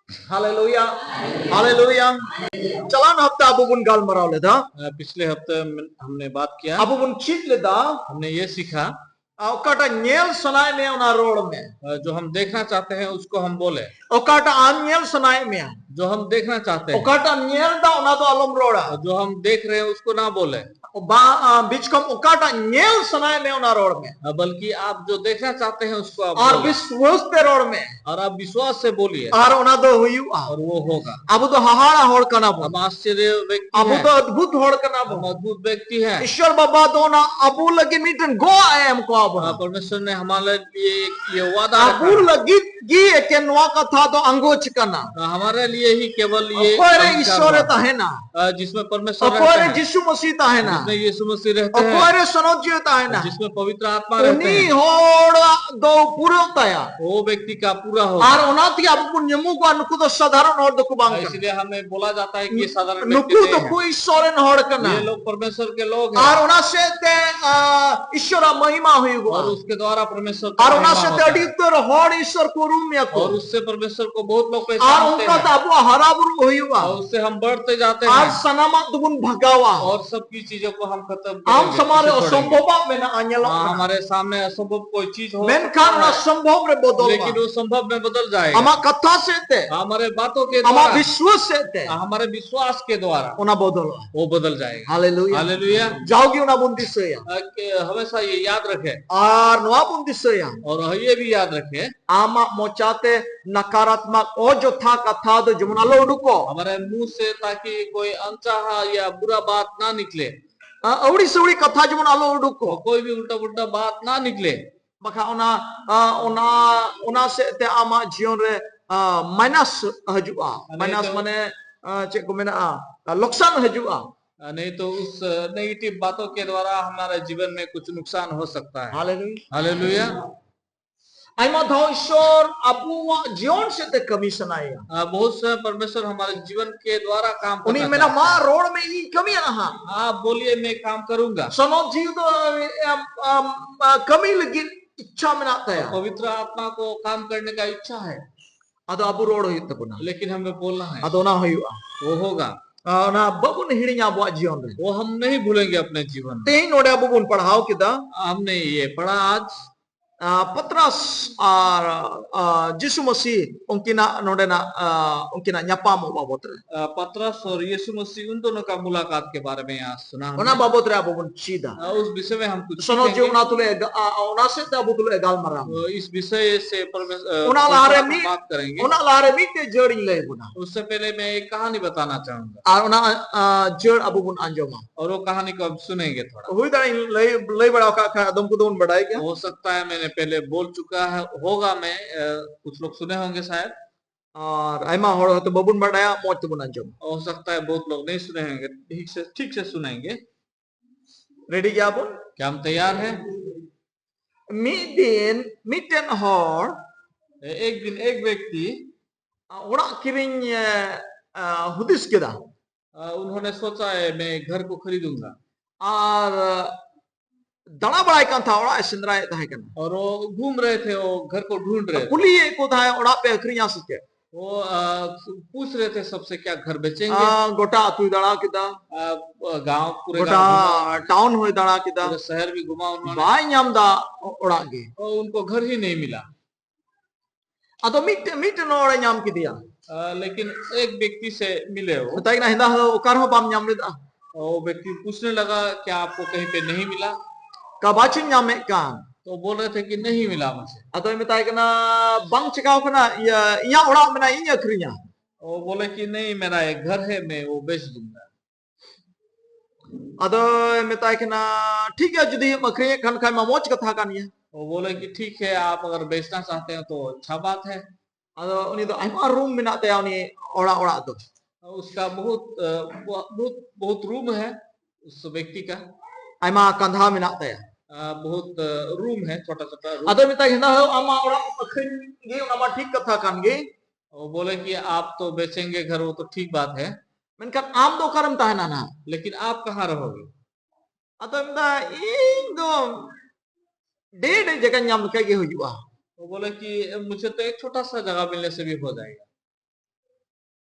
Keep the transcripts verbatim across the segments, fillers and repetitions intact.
Hallelujah. Hallelujah. ᱪᱟᱞᱟᱣᱮᱱ ᱦᱟᱯᱛᱟ ᱟᱵᱚ ᱵᱚᱱ ᱜᱟᱞᱢᱟᱨᱟᱣ ᱞᱮᱫᱟ᱾ अ, पिछले हफ्ते में हमने बात किया, ᱟᱵᱚ ᱵᱚᱱ ᱪᱮᱫ ᱞᱮᱫᱟ᱾ हमने ये सीखा, ᱟ, ᱚᱠᱟᱴᱟᱜ ᱧᱮᱞ ᱥᱟᱱᱟᱭᱮᱫ ᱢᱮᱭᱟ ᱚᱱᱟ ᱨᱚᱲ ᱢᱮ᱾ अ, जो हम देखना चाहते हैं उसको हम बोले, ᱚᱠᱟᱴᱟᱜ ᱟᱢ ᱧᱮᱞ ᱥᱟᱱᱟᱭᱮᱫ ᱢᱮᱭᱟ, जो हम देखना चाहते हैं, ᱚᱠᱟᱴᱟᱜ ᱧᱮᱞ ᱫᱟ ᱚᱱᱟ ᱫᱚ ᱟᱞᱚᱢ ᱨᱚᱲᱟ᱾ और जो हम देख रहे हैं उसको ना बोले, ᱵᱟ-, ᱟ, ᱵᱤᱪᱠᱚᱢ ᱚᱠᱟᱴᱟᱜ ᱧᱮᱞ ᱥᱟᱱᱟᱭᱮᱫ ᱢᱮᱭᱟ ᱚᱱᱟ ᱨᱚᱲ ᱢᱮ᱾ अ, बल्कि आप जो देखना चाहते हैं उसको आप ᱟᱨ बोले, ᱵᱤᱥᱣᱟᱥ ᱛᱮ ᱨᱚᱲ ᱢᱮ᱾ और आप विश्वास से बोलिए, ᱟᱨ ᱚᱱᱟ ᱫᱚ ᱦᱩᱭᱩᱜᱼᱟ᱾ और वो होगा। ᱟᱵᱚ ᱫᱚ ᱦᱟᱦᱟᱲᱟ ᱦᱚᱲ ᱠᱟᱱᱟ ᱵᱚᱱ᱾ हम आश्चर्य व्यक्ति ᱟᱵᱚ हैं, ᱫᱚ ᱚᱫᱵᱷᱩᱛ ᱦᱚᱲ ᱠᱟᱱᱟ हम ᱵᱚᱱ᱾ अद्भुत व्यक्ति हैं। ᱤᱥᱚᱨ ᱵᱟᱵᱟ ᱫᱚ ᱚᱱᱟ ᱟᱵᱚ ᱞᱟᱹᱜᱤᱫ ᱢᱤᱫᱴᱮᱱ ᱜᱚᱣᱟ ᱮ ᱮᱢ ᱠᱚᱣᱟ ᱵᱚᱱᱟ᱾ हाँ, परमेश्वर ने हमारे लिए एक ये वादा रखा ᱟᱵᱚ है। ᱞᱟᱹᱜᱤᱫ ᱜᱮ ᱮᱠᱮᱱ ᱱᱚᱣᱟ ᱠᱟᱛᱷᱟ ᱫᱚ ᱟᱸᱜᱚᱪ ᱠᱟᱱᱟ᱾ हाँ, हमारे लिए ही केवल ये ᱚᱠᱚᱭᱨᱮ अंगीकार ᱤᱥᱚᱨᱮ हुआ। ᱛᱟᱦᱮᱱᱟ, हाँ, जिसमें परमेश्वर रहते ᱚᱠᱚᱭᱨᱮ हैं, ᱡᱤᱥᱩ ᱢᱟᱹᱥᱤ ᱛᱟᱦᱮᱱᱟ, जिसमें यीशु मसीह रहते हैं, ᱚᱠᱚᱭᱨᱮ ᱥᱚᱱᱚᱛ ᱡᱤᱣᱤ ᱛᱟᱦᱮᱱᱟ, जिसमें पवित्र आत्मा रहते ᱩᱱᱤ हैं, ᱦᱚᱲᱟᱜ ᱫᱚ ᱯᱩᱨᱟᱹᱜ ᱛᱟᱭᱟ᱾ वो व्यक्ति का पूरा ᱟᱨ होगा। ᱚᱱᱟ ᱛᱮᱜᱮ ᱟᱵᱚ ᱵᱚᱱ ᱧᱩᱢᱩᱜᱚᱜᱼᱟ, ᱱᱩᱠᱩ ᱫᱚ ᱥᱟᱫᱷᱟᱨᱚᱱ ᱦᱚᱲ ᱫᱚᱠᱚ ᱵᱟᱝ ᱠᱟᱱᱟ᱾ इसलिए हमें बोला जाता है कि ये साधारण व्यक्ति ᱱᱩᱠᱩ नहीं ᱫᱚᱠᱚ है। ᱤᱥᱚᱨ ᱨᱮᱱ ᱦᱚᱲ ᱠᱟᱱᱟ᱾ ये लोग परमेश्वर के लोग ᱟᱨ हैं ᱚᱱᱟ ᱥᱮᱫ ᱛᱮ ᱟ, ᱤᱥᱚᱨᱟᱜ ᱢᱚᱦᱤᱢᱟ और ᱦᱩᱭᱩᱜᱚᱜᱼᱟ᱾ उसके द्वारा परमेश्वर ᱟᱨ का ᱚᱱᱟ महिमा ᱥᱮᱫ ᱛᱮ होता ᱟᱹᱰᱤ है। ᱩᱛᱟᱹᱨ ᱦᱚᱲ ᱤᱥᱚᱨ ᱠᱚ ᱩᱨᱩᱢ ᱢᱮᱭᱟ ᱠᱚ᱾ और उससे परमेश्वर को बहुत लोग ᱟᱨ पहचानते ᱚᱱᱠᱟᱛᱮ हैं ᱟᱵᱚᱣᱟᱜ ᱦᱟᱨᱟ ᱵᱩᱨᱩ ᱦᱩᱭᱩᱜᱼᱟ᱾ और उससे हम बढ़ते जाते ᱟᱨ हैं ᱥᱟᱱᱟᱢᱟᱜ ᱫᱚᱵᱚᱱ ᱵᱷᱟᱜᱟᱣᱟ᱾ और सबकी चीजों को हम खत्म ᱟᱢ करेंगे, ᱥᱟᱢᱟᱝ ᱨᱮ पीछे छोड़ेंगे। ᱚᱥᱚᱢᱵᱷᱚᱵᱟᱜ ᱢᱮᱱᱟᱜᱼᱟ, ᱧᱮᱞᱚᱜ हाँ, ᱠᱟᱱᱟ᱾ हमारे सामने असंभव कोई चीज हो ᱢᱮᱱᱠᱷᱟᱱ सकता ᱚᱱᱟ है, ᱥᱚᱢᱵᱷᱚᱵ ᱨᱮ ᱵᱚᱫᱚᱞᱚᱜᱼᱟ᱾ लेकिन वो संभव में बदल जाएगा। ᱟᱢᱟᱜ ᱠᱟᱛᱷᱟ ᱥᱮᱫ ᱛᱮ, हमारे बातों के ᱟᱢᱟᱜ द्वारा, ᱵᱤᱥᱣᱟᱥ ᱥᱮᱫ ᱛᱮ हमारे विश्वास के द्वारा ᱚᱱᱟ ᱵᱚᱫᱚᱞᱚᱜᱼᱟ᱾ वो बदल जाएगा। ᱦᱟᱞᱮᱞᱩᱭᱟ᱾ हालेलुया। ᱡᱟᱣᱜᱮ ᱚᱱᱟ ᱵᱚᱱ ᱫᱤᱥᱟᱹᱭᱟ᱾ अ, के- हमेशा ये याद रखें। ᱟᱨ ᱱᱚᱣᱟ ᱵᱚᱱ ᱫᱤᱥᱟᱹᱭᱟ, और ये भी याद रखें, ᱟᱢᱟᱜ ᱢᱚᱪᱟᱛᱮ ᱱᱟᱠᱟᱨᱟᱛᱢᱟᱠ ᱚᱡᱚᱛᱷᱟ ᱠᱟᱛᱷᱟ ᱫᱚ ᱡᱮᱢᱚᱱ ᱟᱞᱚ ᱩᱰᱩᱠᱚᱜ᱾ हमारे मुंह से ताकि कोई अनचाहा या बुरा बात ना निकले, ᱟ, ᱟᱹᱣᱲᱤ ᱥᱟᱹᱣᱲᱤ ᱠᱟᱛᱷᱟ ᱡᱮᱢᱚᱱ ᱟᱞᱚ और ᱩᱰᱩᱠᱚᱜ᱾ कोई भी उल्टा पुल्टा बात ना निकले। ᱵᱟᱠᱷᱟᱱ ᱚᱱᱟ, ᱟ, ᱚᱱᱟ, ᱚᱱᱟ ᱥᱮᱫ ᱛᱮ ᱟᱢᱟᱜ ᱡᱤᱭᱚᱱ ᱨᱮ, ᱟ, ᱢᱟᱭᱱᱟᱥ ᱦᱤᱡᱩᱜᱼᱟ᱾ ᱟᱨ ᱢᱟᱭᱱᱟᱥ ᱱᱤᱛᱚᱜ ᱢᱟᱱᱮ, ᱟ, ᱪᱮᱫ ᱠᱚ ᱢᱮᱱᱟᱜᱼᱟ, ᱟ, ᱞᱚᱠᱥᱟᱱ ᱦᱤᱡᱩᱜᱼᱟ᱾ नहीं तो उस नेगेटिव बातों के द्वारा हमारे जीवन में कुछ नुकसान हो सकता है। ᱦᱟᱞᱮᱞᱩᱭᱟ᱾ हालेलुया। ᱟᱭᱢᱟ ᱫᱷᱟᱣ ᱤᱥᱚᱨ ᱟᱵᱚᱣᱟᱜ ᱡᱤᱭᱚᱱ ᱥᱮᱫ ᱛᱮ ᱠᱟᱹᱢᱤ ᱥᱟᱱᱟᱭᱮᱭᱟ᱾ हाँ, बहुत समय परमेश्वर हमारे जीवन के द्वारा काम ᱩᱱᱤ करना ᱢᱮᱱᱟ, चाहता ᱢᱟ है। ᱨᱚᱲ ᱢᱮ, ᱤᱧ ᱠᱟᱹᱢᱤᱭᱟ ᱱᱟᱦᱟᱜ᱾ आप बोलिए, मैं काम करूंगा। ᱥᱚᱱᱚᱛ ᱡᱤᱣᱤ ᱫᱚ, ᱟᱢ, ᱟᱢ, ᱟ, ᱠᱟᱹᱢᱤ ᱞᱟᱹᱜᱤᱫ ᱤᱪᱪᱷᱟ ᱢᱮᱱᱟᱜ ᱛᱟᱭᱟ᱾ और पवित्र आत्मा को काम करने का इच्छा है। ᱟᱫᱚ ᱟᱵᱚ ᱨᱚᱲ ᱦᱩᱭᱩᱜ ᱛᱟᱵᱚᱱᱟ᱾ लेकिन हमें बोलना है। ᱟᱫᱚ ᱚᱱᱟ ᱦᱩᱭᱩᱜᱼᱟ᱾ वो होगा। ᱟᱨ ᱚᱱᱟ ᱵᱟᱵᱚᱱ ᱦᱤᱲᱤᱧᱟ ᱟᱵᱚᱣᱟᱜ ᱡᱤᱭᱚᱱ ᱨᱮ᱾ वो हम नहीं भूलेंगे अपने जीवन में। ᱛᱮᱦᱮᱧ ᱱᱚᱰᱮ ᱟᱵᱚ ᱵᱚᱱ ᱯᱟᱲᱦᱟᱣ ᱠᱮᱫᱟ᱾ हमने ये पढ़ा आज। ᱟᱨ ᱯᱟᱛᱨᱟᱥ ᱟᱨ ᱟᱨ ᱡᱤᱥᱩ ᱢᱟᱹᱥᱤ ᱩᱱᱠᱤᱱᱟᱜ ᱱᱚᱰᱮᱱᱟᱜ ᱟᱨ ᱩᱱᱠᱤᱱᱟᱜ ᱧᱟᱯᱟᱢᱚᱜ ᱵᱟᱵᱚᱛ ᱨᱮ᱾ अ, पतरस और यीशु मसीह उन दोनों का मुलाकात के बारे में आज सुना हमने। ᱚᱱᱟ ᱵᱟᱵᱚᱛ ᱨᱮ ᱟᱵᱚ ᱵᱚᱱ ᱪᱮᱫᱟ᱾ अ, उस विषय में हम कुछ ᱥᱚᱱᱚᱛ ᱡᱤᱣᱤ सीखेंगे। ᱚᱱᱟ ᱛᱩᱞᱩᱡ ᱮ ᱜᱟ- ᱟ, ᱚᱱᱟ ᱥᱮᱫ ᱛᱮ ᱟᱵᱚ ᱛᱩᱞᱩᱡ ᱮ ᱜᱟᱞᱢᱟᱨᱟᱣ᱾ अ, इस विषय से परमेश्वर, अ, ᱚᱱᱟ पर ᱞᱟᱦᱟᱨᱮ हम ᱢᱤᱫ बात करेंगे। ᱚᱱᱟ ᱞᱟᱦᱟᱨᱮ ᱢᱤᱫᱴᱮᱡ ᱡᱟᱹᱲ ᱤᱧ ᱞᱟᱹᱭ ᱟᱵᱚᱱᱟ᱾ उससे पहले मैं एक कहानी बताना चाहूंगा। ᱟᱨ ᱚᱱᱟ ᱟᱨ ᱡᱟᱹᱲ ᱟᱵᱚ ᱵᱚᱱ ᱟᱸᱡᱚᱢᱟ᱾ और वो कहानी को आप सुनेंगे थोड़ा। ᱦᱩᱭ ᱫᱟᱲᱮᱭᱟᱜᱼᱟ ᱤᱧ ᱞᱟᱹᱭ ᱞᱟᱹᱭ ᱵᱟᱲᱟ ᱟᱠᱟᱫ ᱠᱷᱟᱱ ᱟᱫᱚᱢ ᱠᱚᱫᱚ ᱵᱚᱱ ᱵᱟᱰᱟᱭ ᱜᱮᱭᱟ᱾ हो सकता है मैंने पहले बोल चुका है, होगा मैं, अ, कुछ लोग सुने होंगे शायद। ᱟᱨ ᱟᱭᱢᱟ ᱦᱚᱲ ᱦᱚᱭᱛᱳ ᱵᱟᱵᱚᱱ ᱵᱟᱰᱟᱭᱟ, ᱢᱚᱡᱽ ᱛᱮᱵᱚᱱ ᱟᱸᱡᱚᱢᱟ᱾ हो सकता है बहुत लोग नहीं सुने होंगे, ठीक से, ठीक से सुनेंगे। ᱨᱮᱰᱤ ᱜᱮᱭᱟᱵᱚᱱ? क्या हम तैयार हैं? ᱢᱤᱫ ᱫᱤᱱ ᱢᱤᱫᱴᱮᱱ ᱦᱚᱲ ए-, एक दिन एक व्यक्ति, ᱚᱲᱟᱜ ᱠᱤᱨᱤᱧ ᱮ, ᱟ, ᱦᱩᱫᱤᱥ ᱠᱮᱫᱟ᱾ अ, उन्होंने सोचा है मैं घर को खरीदूंगा। ᱟᱨ ᱫᱟᱬᱟ ᱵᱟᱲᱟᱭ ᱠᱟᱱ ᱛᱟᱦᱮᱸ, ᱚᱲᱟᱜ ᱮ ᱥᱮᱸᱫᱽᱨᱟᱭᱮᱫ ᱛᱟᱦᱮᱸ ᱠᱟᱱᱟ᱾ और वो घूम रहे थे, वो घर को ढूंढ रहे थे। ᱠᱩᱞᱤᱭᱮᱫ ᱠᱚ ᱛᱟᱦᱮᱸ, ᱚᱲᱟᱜ ᱯᱮ ᱟᱹᱠᱷᱨᱤᱧᱟ ᱥᱮ ᱪᱮᱫ? वो, अ, पूछ रहे थे सबसे, क्या घर बेचेंगे? ᱟ, ᱜᱚᱴᱟ ᱟᱹᱛᱩᱭ ᱫᱟᱬᱟ ᱠᱮᱫᱟ, अ, गांव, पूरे ᱜᱚᱴᱟ गांव घूमा, ᱴᱟᱣᱩᱱ ᱦᱚᱸᱭ ᱫᱟᱬᱟ ᱠᱮᱫᱟ, पूरे शहर भी घूमा उन्होंने। ᱵᱟᱭ ᱧᱟᱢ ᱫᱟ ᱚᱲᱟᱜ ᱜᱮ᱾ और उनको घर ही नहीं मिला। ᱟᱫᱚ ᱢᱤᱫᱴᱮᱱ ᱢᱤᱫᱴᱮᱱ ᱦᱚᱲᱮ ᱧᱟᱢ ᱠᱮᱫᱮᱭᱟ᱾ अ, लेकिन एक व्यक्ति से मिले वो। ᱢᱮᱛᱟᱭ ᱠᱟᱱᱟ, ᱦᱮᱸᱫᱟ ᱦᱚᱲ, ᱚᱠᱟ ᱨᱮᱦᱚᱸ ᱵᱟᱢ ᱧᱟᱢ ᱞᱮᱫᱟ? वो व्यक्ति पूछने लगा, क्या आपको कहीं पे नहीं मिला? ᱚᱠᱟ ᱵᱟᱪᱚᱧ ᱧᱟᱢᱮᱫ ᱠᱟᱱ᱾ तो बोल रहे थे कि नहीं मिला मुझे। ᱟᱫᱚᱭ ᱢᱮᱛᱟᱭ ᱠᱟᱱᱟ, ᱵᱟᱝ ᱪᱮᱠᱟᱣ ᱠᱟᱱᱟ, ᱤᱭᱟᱹ, ᱤᱧᱟᱹᱜ ᱚᱲᱟᱜ ᱢᱮᱱᱟᱜᱼᱟ, ᱤᱧ ᱟᱹᱠᱷᱨᱤᱧᱟ᱾ वो बोले कि नहीं, मेरा एक घर है, मैं वो बेच दूंगा। ᱟᱫᱚᱭ ᱢᱮᱛᱟᱭ ᱠᱟᱱᱟ, ᱴᱷᱤᱠ ᱜᱮᱭᱟ, ᱡᱩᱫᱤᱢ ᱟᱹᱠᱷᱨᱤᱧᱮᱫ ᱠᱷᱟᱱ ᱠᱷᱟᱡ ᱢᱟ ᱢᱚᱡᱽ ᱠᱟᱛᱷᱟ ᱠᱟᱱ ᱜᱮᱭᱟ᱾ वो बोले कि ठीक है, आप अगर बेचना चाहते हो तो अच्छा बात है। ᱟᱫᱚ ᱩᱱᱤ ᱫᱚ ᱟᱭᱢᱟ ᱨᱩᱢ ᱢᱮᱱᱟᱜ ᱛᱟᱭᱟ ᱩᱱᱤ ᱚᱲᱟᱜ, ᱚᱲᱟᱜ ᱫᱚ᱾ उसका बहुत, अ, बहुत, बहुत रूम है उस व्यक्ति का। ᱟᱭᱢᱟ ᱠᱟᱸᱫᱷᱟ ᱢᱮᱱᱟᱜ ᱛᱟᱭᱟ᱾ अ, बहुत, अ, रूम है, छोटा छोटा रूम। ᱟᱫᱚᱭ ᱢᱮᱛᱟᱭ ᱠᱟᱱᱟ, ᱦᱳᱭ, ᱟᱢᱟᱜ ᱚᱲᱟᱜ ᱮᱢ ᱟᱹᱠᱷᱨᱤᱧ ᱜᱮ, ᱚᱱᱟ ᱢᱟ ᱴᱷᱤᱠ ᱠᱟᱛᱷᱟ ᱠᱟᱱ ᱜᱮ᱾ वो बोले कि आप तो बेचेंगे घर, वो तो ठीक बात है। ᱢᱮᱱᱠᱷᱟᱱ ᱟᱢ ᱫᱚ ᱚᱠᱟᱨᱮᱢ ᱛᱟᱦᱮᱱᱟ ᱱᱟᱦᱟᱜ? लेकिन आप कहाँ रहोगे? ᱟᱫᱚᱭ ᱢᱮᱱᱫᱟ, ᱤᱧ ᱫᱚ ᱰᱷᱮᱨ ᱰᱷᱮᱨ ᱡᱟᱭᱜᱟᱧ ᱧᱟᱢ ᱞᱮᱠᱷᱟᱡ ᱜᱮ ᱦᱩᱭᱩᱜᱼᱟ᱾ वो बोले कि मुझे तो एक छोटा सा जगह मिलने से भी हो जाएगा।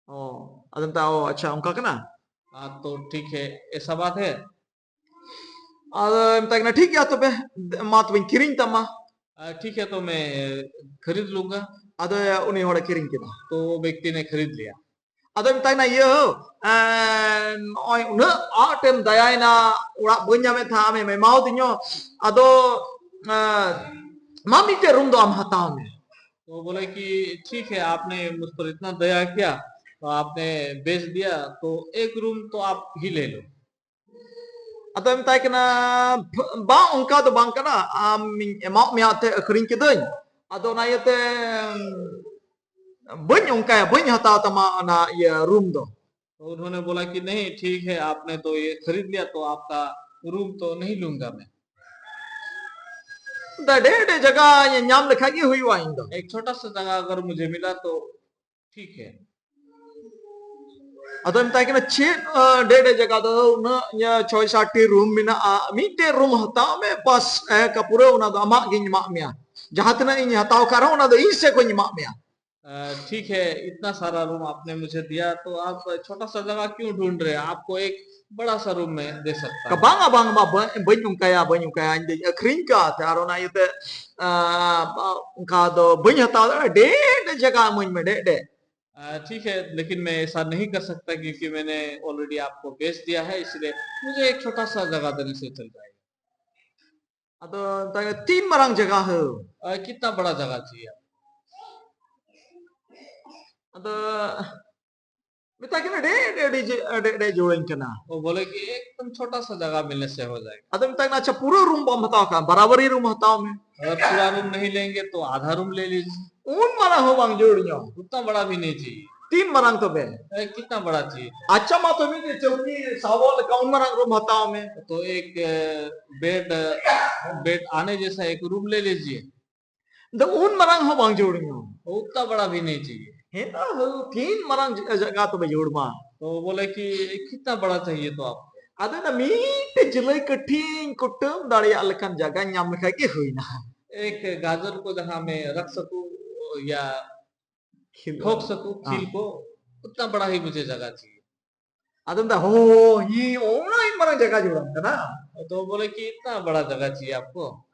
ᱚ, ᱟᱫᱚ ᱢᱮᱛᱟᱭ, ᱚ, ᱟᱪᱪᱷᱟ, ᱚᱱᱠᱟ ᱠᱟᱱᱟ? हाँ, तो ठीक है, ऐसा बात है। ᱟᱫᱚ ᱢᱮᱛᱟᱭ ᱠᱟᱱᱟ, ᱴᱷᱤᱠ ᱜᱮᱭᱟ ᱛᱚᱵᱮ, ᱢᱟ ᱛᱚᱵᱮᱧ ᱠᱤᱨᱤᱧ ᱛᱟᱢᱟ᱾ "आ, ठीक है, तो मैं खरीद लूंगा।" ᱟᱫᱚ ᱩᱱᱤ ᱦᱚᱲᱮ ᱠᱤᱨᱤᱧ ᱠᱮᱫᱟ᱾ तो वो व्यक्ति ने खरीद लिया। ᱟᱫᱚ ᱢᱮᱛᱟᱭ ᱠᱟᱱᱟ, ᱤᱭᱟᱹ, ᱮᱸ, ᱱᱚᱜᱼᱚᱭ ᱩᱱᱟᱹᱜ ᱟᱸᱴᱮᱢ ᱫᱟᱭᱟᱭᱮᱱᱟ, ᱚᱲᱟᱜ ᱵᱟᱹᱧ ᱧᱟᱢᱮᱫ ᱛᱟᱦᱮᱸᱫ, ᱟᱢᱮᱢ ᱮᱢᱟᱣᱫᱤᱧᱟ, ᱟᱫᱚ, ᱮᱸ, ᱢᱟ ᱢᱤᱫᱴᱮᱡ ᱨᱩᱢ ᱫᱚ ᱟᱢ ᱦᱟᱛᱟᱣ ᱢᱮ᱾ तो बोले कि ठीक है, आपने मुझ पर इतना दया किया, तो आपने बेच दिया, तो एक रूम तो आप ही ले लो। ᱟᱫᱚ ᱢᱮᱛᱟᱭ ᱠᱟᱱᱟ, ᱵᱟᱝ, ᱚᱱᱠᱟ ᱫᱚ ᱵᱟᱝ ᱠᱟᱱᱟ, ᱟᱢᱤᱧ ᱮᱢᱟᱜ ᱢᱮᱭᱟ ᱛᱮ ᱟᱹᱠᱷᱨᱤᱧ ᱠᱤᱫᱟᱹᱧ, ᱟᱫᱚ ᱚᱱᱟ ᱤᱭᱟᱹᱛᱮ ᱵᱟᱹᱧ ᱚᱱᱠᱟᱭᱟ, ᱵᱟᱹᱧ ᱦᱟᱛᱟᱣ ᱛᱟᱢᱟ ᱚᱱᱟ ᱤᱭᱟᱹ ᱨᱩᱢ ᱫᱚ᱾ तो उन्होंने बोला कि नहीं, ठीक है, आपने तो ये खरीद लिया, तो आपका रूम तो नहीं लूंगा मैं। ᱰᱮ ᱰᱮ ᱡᱟᱭᱜᱟ ᱧᱟᱢ ᱞᱮᱠᱷᱟᱡ ᱜᱮ ᱦᱩᱭᱩᱜᱼᱟ ᱤᱧ ᱫᱚ᱾ एक छोटा सा जगह अगर मुझे मिला तो ठीक है। ᱟᱫᱚ ᱢᱮᱛᱟᱭ ᱠᱟᱱᱟ, ᱪᱮᱫ, ᱟ, ᱰᱮ ᱰᱮ ᱡᱟᱭᱜᱟ ᱫᱚ ᱩᱱᱟᱹᱜ, ᱤᱭᱟᱹ, ᱪᱷᱚᱭ ᱥᱟᱛᱴᱤ ᱨᱩᱢ ᱢᱮᱱᱟᱜᱼᱟ, ᱢᱤᱫᱴᱮᱡ ᱨᱩᱢ ᱦᱟᱛᱟᱣ ᱢᱮ, ᱵᱟᱥ, ᱮ, ᱠᱟ ᱯᱩᱨᱟᱹ ᱚᱱᱟ ᱫᱚ ᱟᱢᱟᱜ ᱜᱤᱧ ᱮᱢᱟᱜ ᱢᱮᱭᱟ, ᱡᱟᱦᱟᱸ ᱛᱤᱱᱟᱹᱜ ᱤᱧ ᱦᱟᱛᱟᱣ ᱠᱟᱜ ᱨᱮᱦᱚᱸ ᱚᱱᱟ ᱫᱚ ᱤᱧ ᱥᱮᱫ ᱠᱷᱚᱱ ᱤᱧ ᱮᱢᱟᱜ ᱢᱮᱭᱟ᱾ अ, ठीक है, इतना सारा रूम आपने मुझे दिया, तो आप छोटा सा जगह क्यों ढूंढ रहे हैं? आपको एक बड़ा सा रूम मैं दे सकता हूँ। ᱵᱟᱝᱟ, ᱵᱟᱝᱟ, ᱵᱟᱝ, ᱵᱟᱹᱧ ᱚᱱᱠᱟᱭᱟ, ᱵᱟᱹᱧ ᱚᱱᱠᱟᱭᱟ, ᱤᱧ ᱫᱚᱧ ᱟᱹᱠᱷᱨᱤᱧ ᱠᱟᱜᱼᱟ ᱛᱮ, ᱟᱨ ᱚᱱᱟ ᱤᱭᱟᱹᱛᱮ, ᱟ, ᱚᱱᱠᱟ ᱫᱚ ᱵᱟᱹᱧ ᱦᱟᱛᱟᱣ ᱫᱟᱲᱮᱭᱟᱜᱼᱟ, ᱰᱮ ᱰᱮ ᱡᱟᱭᱜᱟ ᱤᱢᱟᱹᱧ ᱢᱮ, ᱰᱮ ᱰᱮ᱾ अ, ठीक है, लेकिन मैं ऐसा नहीं कर सकता क्योंकि मैंने already आपको बेच दिया है, इसलिए मुझे एक छोटा सा जगह देने से चल जाएगा। ᱟᱫᱚ ᱢᱮᱛᱟᱭ ᱠᱟᱱᱟ, ᱛᱤᱱ ᱢᱟᱨᱟᱝ ᱡᱟᱭᱜᱟ ᱦᱳ? अ, कितना बड़ा जगह चाहिए आपको? ᱟᱫᱚ ᱢᱮᱛᱟᱭ ᱠᱟᱱᱟ, ᱰᱮ ᱰᱮ ᱰᱮ ᱡᱮ-, ᱰᱮ ᱰᱮ ᱡᱳᱲᱟᱹᱧ ᱠᱟᱱᱟ᱾ वो बोले कि एकदम छोटा सा जगह मिलने से हो जाएगा। ᱟᱫᱚ ᱢᱮᱛᱟᱭ ᱠᱟᱱᱟ, ᱟᱪᱪᱷᱟ, ᱯᱩᱨᱟᱹ ᱨᱩᱢ ᱵᱟᱢ ᱦᱟᱛᱟᱣ ᱠᱷᱟᱱ, ᱵᱟᱨᱟᱵᱟᱨᱤ ᱨᱩᱢ ᱦᱟᱛᱟᱣ ᱢᱮ᱾ अगर पूरा रूम नहीं लेंगे तो आधा रूम ले लीजिए। ᱩᱱ ᱢᱟᱨᱟᱝ ᱦᱚᱸ ᱵᱟᱝ ᱡᱟᱹᱨᱩᱲᱤᱧᱟ᱾ उतना बड़ा भी नहीं चाहिए। ᱛᱤᱱ ᱢᱟᱨᱟᱝ ᱛᱚᱵᱮ? ए, कितना बड़ा चाहिए? ᱟᱪᱪᱷᱟ, ᱢᱟ ᱛᱚᱵᱮ ᱢᱤᱫᱴᱮᱡ ᱪᱟᱹᱣᱠᱤ ᱥᱟᱵᱚᱜ ᱞᱮᱠᱟ ᱩᱱ ᱢᱟᱨᱟᱝ ᱨᱩᱢ ᱦᱟᱛᱟᱣ ᱢᱮ᱾ तो एक, अ, बेड, अ, बेड आने जैसा एक रूम ले लीजिए। ᱫᱚ ᱩᱱ ᱢᱟᱨᱟᱝ ᱦᱚᱸ ᱵᱟᱝ ᱡᱟᱹᱨᱩᱲᱤᱧᱟ᱾ उतना बड़ा भी नहीं चाहिए। ᱦᱮᱸ, ᱛᱤᱱ ᱢᱟᱨᱟᱝ ᱡᱟᱭᱜᱟ ᱛᱚᱵᱮ ᱡᱟᱹᱨᱩᱲ ᱢᱟ? तो बोले कि कितना बड़ा चाहिए तो आपको? ᱟᱫᱚ ᱚᱱᱟ ᱢᱤᱫᱴᱮᱡ ᱡᱤᱞᱟᱹᱭ ᱠᱟᱹᱴᱷᱤᱧ ᱠᱩᱴᱟᱹᱢ ᱫᱟᱲᱮᱭᱟᱜ ᱞᱮᱠᱟᱱ ᱡᱟᱭᱜᱟᱧ ᱧᱟᱢ ᱞᱮᱠᱷᱟᱡ ᱜᱮ ᱦᱩᱭᱱᱟ᱾ एक गाजर को जहाँ मैं रख सकूं या ᱠᱷᱤᱞ ठोक सकूं, खील हाँ। को, उतना बड़ा ही मुझे जगह चाहिए। ᱟᱫᱚ ᱢᱮᱱᱫᱟ ᱦᱳ ᱦᱤ ᱚᱱᱟ ᱢᱟᱨᱟᱝ ᱡᱟᱭᱜᱟ ᱡᱩᱲᱟᱢ ᱠᱟᱱᱟ᱾ तो बोले कि इतना बड़ा जगह चाहिए आपको।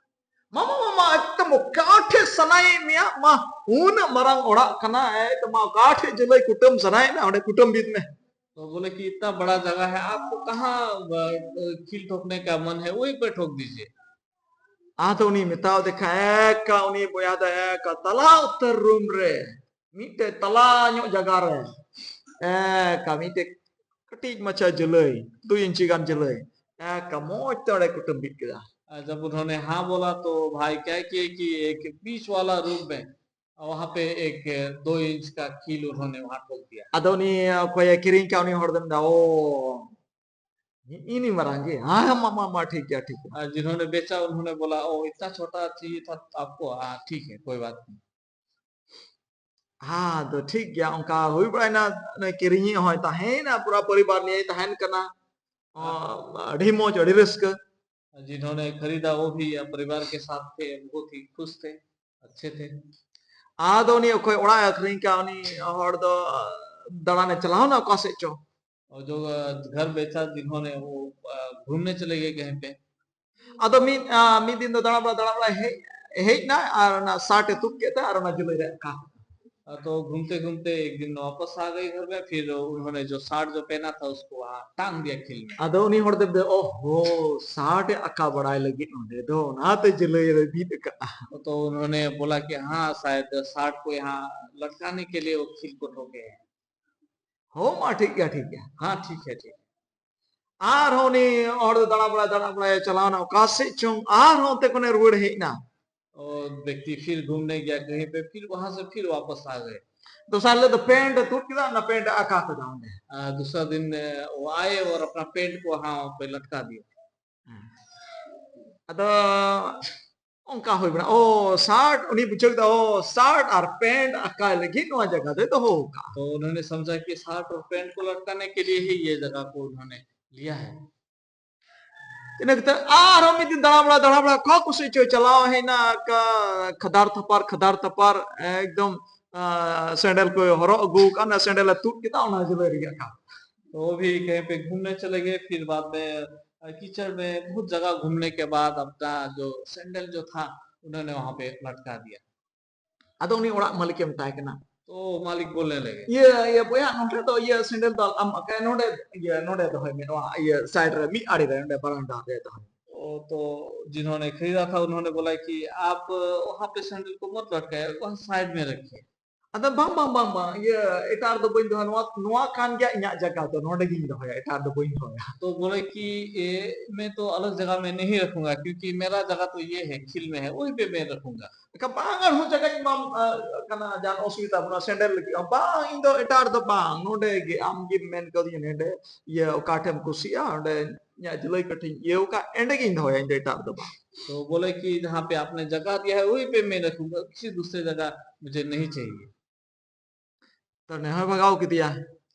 ᱢᱟᱢᱟ ᱢᱟᱢᱟ ᱮᱠᱫᱚᱢ ᱚᱠᱟ ᱴᱷᱮᱡ ᱥᱟᱱᱟᱭᱮᱫ ᱢᱮᱭᱟ ᱢᱟ, ᱩᱱᱟᱹᱜ ᱢᱟᱨᱟᱝ ᱚᱲᱟᱜ ᱠᱟᱱᱟ, ᱮᱠᱫᱚᱢ ᱚᱠᱟ ᱴᱷᱮᱡ ᱡᱟᱹᱞᱟᱹᱭ ᱠᱩᱴᱟᱹᱢ ᱥᱟᱱᱟᱭᱮᱫ ᱢᱮᱭᱟ ᱚᱸᱰᱮ ᱠᱩᱴᱟᱹᱢ ᱵᱤᱫ ᱢᱮ᱾ तो बोले कि इतना बड़ा जगह है, आपको कहाँ अ, खील ठोकने का मन है, वहीं पे ठोक दीजिए। ᱟᱫᱚ ᱩᱱᱤ ᱢᱮᱛᱟᱣ ᱫᱮ ᱠᱷᱟᱱ ᱮᱠᱟ ᱩᱱᱤ ᱵᱚᱭᱦᱟ ᱫᱚ ᱮᱠᱟ ᱛᱟᱞᱟ ᱩᱛᱟᱹᱨ ᱨᱩᱢ ᱨᱮ ᱢᱤᱫᱴᱮᱡ ᱛᱟᱞᱟ ᱧᱚᱜ ᱡᱟᱭᱜᱟ ᱨᱮ ᱮᱠᱟ ᱢᱤᱫᱴᱮᱡ ᱠᱟᱹᱴᱤᱡ ᱢᱟᱪᱷᱟ ᱡᱟᱹᱞᱟᱹᱭ, ᱫᱩᱭ ᱤᱧᱪᱤ ᱜᱟᱱ ᱡᱟᱹᱞᱟᱹᱭ ᱮᱠᱟ ᱢᱚᱡᱽ ᱛᱮ ᱚᱸᱰᱮ ᱠᱩᱴᱟᱹᱢ ᱵᱤᱫ ᱠᱮᱫᱟ᱾ अ, जब उन्होंने हाँ बोला तो भाई क्या किए कि एक बीच वाला रूम में, अ, वहां पे एक दो इंच का खील उन्होंने वहां ठोक दिया। ᱟᱫᱚ ᱩᱱᱤ ᱚᱠᱚᱭᱮ ᱠᱤᱨᱤᱧ ᱠᱟᱜ ᱩᱱᱤ ᱦᱚᱲ ᱫᱚ ᱢᱮᱱᱫᱟ ᱳ ᱤᱱᱤ ᱢᱟᱨᱟᱝ ᱜᱮ ᱦᱮᱸ ᱢᱟ ᱢᱟ ᱢᱟ ᱴᱷᱤᱠ ᱜᱮᱭᱟ ᱴᱷᱤᱠ ᱜᱮᱭᱟ᱾ अ, जिन्होंने बेचा उन्होंने बोला, ओ इतना छोटा चाहिए था आपको? हाँ ठीक है, कोई बात नहीं। ᱟᱫᱚ ᱴᱷᱤᱠ ᱜᱮᱭᱟ ᱚᱱᱠᱟ ᱦᱩᱭ ᱵᱟᱲᱟᱭᱱᱟ᱾ ᱩᱱᱤ ᱠᱤᱨᱤᱧᱤᱡ ᱦᱚᱸᱭ ᱛᱟᱦᱮᱸᱭᱮᱱᱟ ᱯᱩᱨᱟ ᱯᱚᱨᱤᱵᱟᱨ ᱱᱤᱭᱮ ᱛᱟᱦᱮᱱ ᱠᱟᱱᱟ᱾ ᱚ, ᱟᱹᱰᱤ ᱢᱚᱡᱽ ᱟᱹᱰᱤ ᱨᱟᱹᱥᱠᱟᱹ᱾ जिन्होंने खरीदा वो भी, अ, परिवार के साथ थे, बहुत ही खुश थे, अच्छे थे। ᱟᱫᱚ ᱩᱱᱤ ᱚᱠᱚᱭ ᱚᱲᱟᱜ ᱮ ᱟᱹᱠᱷᱨᱤᱧ ᱠᱟᱜ ᱩᱱᱤ ᱦᱚᱲ ᱫᱚ ᱫᱟᱬᱟᱱᱮ ᱪᱟᱞᱟᱣᱱᱟ ᱚᱠᱟ ᱥᱮᱫ ᱪᱚ᱾ और जो, अ, घर बेचा जिन्होंने वो, अ, घूमने चले गए कहीं पे। ᱟᱫᱚ ᱢᱤᱫ ᱟ, ᱢᱤᱫ ᱫᱤᱱ ᱫᱚ ᱫᱟᱬᱟ ᱵᱟᱲᱟ ᱫᱟᱬᱟ ᱵᱟᱲᱟ ᱦᱮᱡ ᱦᱮᱡ ᱱᱟ ᱟᱨ ᱚᱱᱟ ᱥᱟᱨᱴ ᱮ ᱛᱩᱫ ᱠᱮᱫ ᱛᱮ ᱟᱨ ᱚᱱᱟ ᱡᱟᱹᱞᱟᱹᱭ ᱨᱮ ᱟᱠᱟ᱾ हाँ, तो घूमते घूमते एक दिन वापस आ गए घर में, फिर उन्होंने जो शर्ट जो पहना था उसको वहाँ टांग दिया कील में। ᱟᱫᱚ ᱩᱱᱤ ᱦᱚᱲ ᱫᱚ ᱳᱦᱳ ᱥᱟᱨᱴ ᱮ ᱟᱠᱟ ᱵᱟᱲᱟᱭ ᱞᱟᱹᱜᱤᱫ ᱱᱚᱰᱮ ᱫᱚ ᱚᱱᱟᱛᱮ ᱡᱟᱹᱞᱟᱹᱭ ᱨᱮ ᱵᱤᱫ ᱟᱠᱟᱫᱼᱟ᱾ तो उन्होंने बोला कि हाँ, शायद शर्ट को यहाँ लटकाने के लिए वो कील को ठोके हैं। ᱦᱳ ᱢᱟ ᱴᱷᱤᱠ ᱜᱮᱭᱟ ᱴᱷᱤᱠ ᱜᱮᱭᱟ᱾ हाँ ठीक है, ठीक है। ᱟᱨᱦᱚᱸ ᱩᱱᱤ ᱦᱚᱲ ᱫᱚ ᱫᱟᱬᱟ ᱵᱟᱲᱟᱭ ᱫᱟᱬᱟ ᱵᱟᱲᱟᱭ ᱪᱟᱞᱟᱣᱱᱟ ᱚᱠᱟ ᱥᱮᱫ ᱪᱚᱝ ᱟᱨᱦᱚᱸ ᱚᱱᱛᱮ ᱠᱷᱚᱱᱮ ᱨᱩᱣᱟᱹᱲ ᱦᱮᱡ ᱮᱱᱟ᱾ और व्यक्ति फिर घूमने गया कहीं पे, फिर वहां से फिर वापस आ गए। ᱫᱚᱥᱟᱨ ᱦᱤᱞᱳᱜ ᱫᱚ ᱯᱮᱱᱴ ᱮ ᱛᱩᱫ ᱠᱮᱫᱟ ᱚᱱᱟ ᱯᱮᱱᱴ ᱮ ᱟᱠᱟ ᱠᱮᱫᱟ ᱚᱸᱰᱮ᱾ आ, दूसरा दिन, अ, वो आए और अपना पैंट को वहां पे लटका दिया। ᱟᱫᱚ ᱚᱱᱠᱟ ᱦᱩᱭ ᱵᱟᱲᱟ ᱳ ᱥᱟᱨᱴ ᱩᱱᱤ ᱵᱩᱡᱷᱟᱹᱣ ᱠᱮᱫᱟ ᱳ ᱥᱟᱨᱴ ᱟᱨ ᱯᱮᱱᱴ ᱟᱠᱟᱭ ᱞᱟᱹᱜᱤᱫ ᱱᱚᱣᱟ ᱡᱟᱭᱜᱟ ᱫᱚᱭ ᱫᱚᱦᱚ ᱟᱠᱟᱫᱼᱟ᱾ तो उन्होंने समझा कि शर्ट और पैंट को लटकाने के लिए ही ये जगह को उन्होंने लिया है। ᱤᱱᱟᱹ ᱠᱟᱛᱮ ᱟᱨᱦᱚᱸ ᱢᱤᱫ ᱫᱤᱱ ᱫᱟᱬᱟ ᱵᱟᱲᱟ, ᱫᱟᱬᱟ ᱵᱟᱲᱟ, ᱚᱠᱟ ᱠᱚ ᱥᱮᱫ ᱪᱚᱭ ᱪᱟᱞᱟᱣ ᱦᱮᱡ ᱮᱱᱟ, ᱚᱠᱟ ᱠᱷᱟᱫᱟᱨ ᱛᱷᱟᱯᱟᱨ, ᱠᱷᱟᱫᱟᱨ ᱛᱷᱟᱯᱟᱨ, ᱮᱠᱫᱚᱢ, ᱟᱸ, ᱥᱮᱸᱰᱮᱞ ᱠᱚᱭ ᱦᱚᱨᱚᱜ ᱟᱹᱜᱩ ᱟᱠᱟᱫ, ᱚᱱᱟ ᱥᱮᱸᱰᱮᱞ ᱮ ᱛᱩᱫ ᱠᱮᱫᱟ, ᱚᱱᱟ ᱡᱩᱞᱟᱹᱭ ᱨᱮᱜᱮ ᱟᱠᱟ᱾ तो वो भी कहीं पे घूमने चले गए। फिर बाद में, अ, कीचड़ में बहुत जगह घूमने के बाद अपना जो सैंडल जो था, उन्होंने वहां पे लटका दिया। ᱟᱫᱚ ᱩᱱᱤ ᱚᱲᱟᱜ ᱢᱟᱹᱞᱤᱠ ᱮ ᱢᱮᱛᱟᱭ ᱠᱟᱱᱟ, तो मालिक बोलने लगे। ᱤᱭᱟᱹ, ᱤᱭᱟᱹ, ᱵᱚᱭᱦᱟ, ᱱᱚᱰᱮ ᱫᱚ ᱤᱭᱟᱹ ᱥᱮᱸᱰᱮᱞ ᱫᱚ ᱟᱞᱚᱢ ᱟᱠᱟᱭᱟ, ᱱᱚᱰᱮ, ᱤᱭᱟᱹ, ᱱᱚᱰᱮ ᱫᱚᱦᱚᱭ ᱢᱮ, ᱱᱚᱣᱟ ᱤᱭᱟᱹ side ᱨᱮ, ᱢᱤᱫ ᱟᱲᱮ ᱨᱮ, ᱱᱚᱰᱮ ᱵᱟᱨᱟᱱᱰᱟ ᱨᱮ ᱫᱚᱦᱚᱭ ᱢᱮ᱾ ओ, तो जिन्होंने खरीदा था, उन्होंने बोला कि आप वहां पे सैंडल को मत लटकाइए, वहां साइड में रखिए। ᱟᱫᱚ ᱵᱟᱝ, ᱵᱟᱝ, ᱵᱟᱝ, ᱵᱟᱝ, ᱤᱭᱟᱹ, ᱮᱴᱟᱜ ᱨᱮᱫᱚ ᱵᱟᱹᱧ ᱫᱚᱦᱚᱭᱟ, ᱱᱚᱣᱟ, ᱱᱚᱣᱟ ᱠᱟᱱ ᱜᱮᱭᱟ ᱤᱧᱟᱹᱜ ᱡᱟᱭᱜᱟ ᱫᱚ, ᱱᱚᱰᱮ ᱜᱤᱧ ᱫᱚᱦᱚᱭᱟ, ᱮᱴᱟᱜ ᱨᱮᱫᱚ ᱵᱟᱹᱧ ᱫᱚᱦᱚᱭᱟ᱾ तो बोले कि ये मैं तो अलग जगह में नहीं रखूंगा, क्योंकि मेरा जगह तो ये है, ᱠᱷᱤᱞ ᱢᱮ ᱦᱮ, ᱣᱟᱦᱤ ᱯᱮ ᱢᱮ ᱨᱟᱠᱷᱩᱝᱜᱟ। ᱮᱱᱠᱷᱟᱱ ᱵᱟᱝ, ᱟᱨᱦᱚᱸ ᱡᱟᱭᱜᱟᱧ ᱮᱢᱟᱢ, ᱟ, ᱠᱟᱱᱟ, ᱡᱟᱦᱟᱱ ᱚᱥᱩᱵᱤᱫᱷᱟ ᱵᱟᱹᱱᱩᱜᱼᱟ, ᱥᱮᱸᱰᱮᱞ ᱞᱟᱹᱜᱤᱫ ᱦᱚᱸ᱾ ᱵᱟᱝ, ᱤᱧ ᱫᱚ ᱮᱴᱟᱜ ᱨᱮᱫᱚ ᱵᱟᱝ, ᱱᱚᱰᱮ ᱜᱮ, ᱟᱢ ᱜᱮᱢ ᱢᱮᱱ ᱠᱟᱣᱫᱤᱧᱟ, ᱱᱚᱰᱮ, ᱤᱭᱟᱹ, ᱚᱠᱟ ᱴᱷᱮᱱ ᱮᱢ ᱠᱩᱥᱤᱭᱟᱜᱼᱟ, ᱚᱸᱰᱮ ᱤᱧᱟᱹᱜ ᱡᱩᱞᱟᱹᱭ ᱠᱟᱹᱴᱷᱤᱧ ᱤᱭᱟᱹ ᱟᱠᱟᱫ, ᱮᱸᱰᱮ ᱜᱤᱧ ᱫᱚᱦᱚᱭᱟ, ᱤᱧ ᱫᱚ ᱮᱴᱟᱜ ᱨᱮᱫᱚ ᱵᱟᱝ᱾ तो बोले कि जहाँ पे आपने जगह दिया है, वहीं पे मैं रखूंगा, किसी दूसरे जगह मुझे नहीं चाहिए। ᱛᱚ ᱱᱮ ᱦᱚᱸᱭ ᱵᱷᱟᱜᱟᱣ ᱠᱮᱫᱮᱭᱟ᱾